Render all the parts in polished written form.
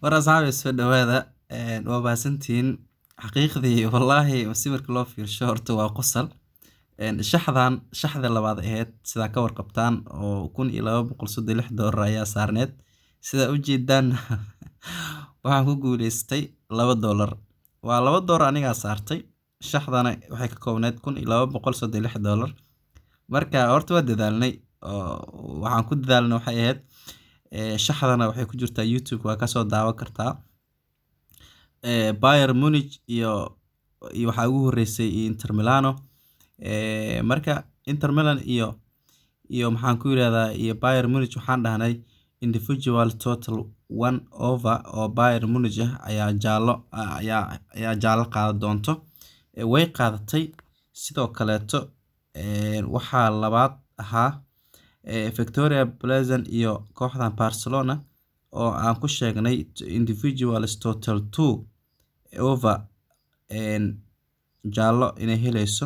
War asxaabi, soo dhawaada, waa mahadsantihiin. Xaqiiqdii, wallaahi, si marka loo fiirsho horta waa qosol. Shaxdan shaxda labaad ahayd, sidaa ka warqabtaan, oo $1,236 ayaa saarneed. Sidaa ujeedaan, waxaan ku guuleystay $2. Waa $2 anigaa saartay. Shaxdana waxay ka koobneyd $1,236. Marka horta waa dadaalnay, oo waxaan ku dadaalnay waxay ahayd, shaxdana waxay ku jirtaa YouTube, waa kasoo daawan kartaa. Bayern Munich iyo waxaa ugu horeysay Inter Milano. Marka Inter Milan iyo maxaan ku yirahdaa, iyo Bayern Munich, waxaan dhahnay individual total one over oo Bayern Munich ah ayaa jaallo qaadan doonto. Way qaadatay. Sidoo kaleeto waxaa labaad ahaa Victoria Plzen iyo kooxdan Barcelona, oo aan ku sheegnay individuals total two over jaallo inay heleyso.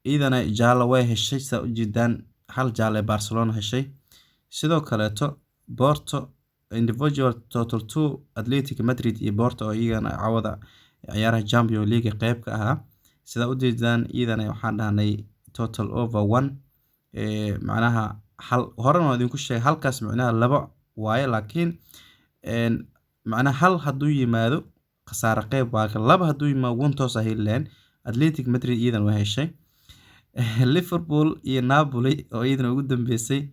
Iyadana jaallo way heshay. Saa ujeedaan, hal jaallo ee Barcelona heshay. Sidoo kaleeto Porto individual total two, Atletico Madrid iyo Porto oo iyagana cawada ciyaaraha Champions League qeyb ka ahaa, sidaa ujeedaan, iyadana waxaan dhahnay total over one. Macnaha hal horena waan idinku sheegay, halkaas macnaha laba waaye, laakiin macnaha hal hadduu yimaado khasaare qeyb waa, laba hadduu yimaado one toos ah heli lahayn. Athletic Madrid iyadan waa heshay. Liverpool iyo Napoli oo iyadana ugu dambeysay,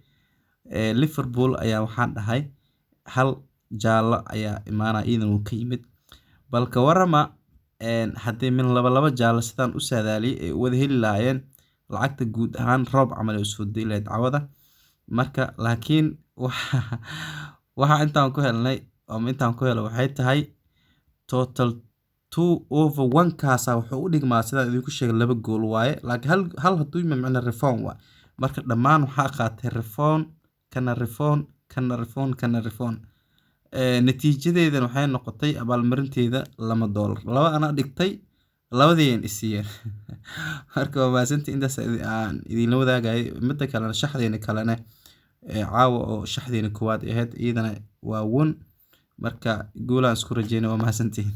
Liverpool ayaa waxaan dhahay hal jaallo ayaa imaanaya, iyadan uu ka yimid. Balka warama haddii min laba laba jaallo sidaan u saadaaliyay ay wada heli lahaayeen, lacagta guud ahaan roob camal ay usoo dii lahayd cawada. Marka laakiin waxa intaan ku helnay ama intaan ku helay waxay tahay total two over one. Kaasa wuxuu u dhigmaa, sidaan idinku sheegay, laba gool waaye, laakiin hal hal hadduu yimaado macna refund waaye. Marka dhammaan waxaa qaatay refund, kana refund, kana refund, kana refund. Natiijadeedana waxay noqotay abaalmarinteeda $2. Laba anaa dhigtay, labadii aan isiiyeen. Marka waa mahadsantihiin, intaas aan idinla wadaagayay. Midda kalena, shaxdeena kalena caawa oo shaxdeena koowaad ahayd, iyadana waa won. Marka guulaan isku rajeynaya. Waa mahadsantihiin.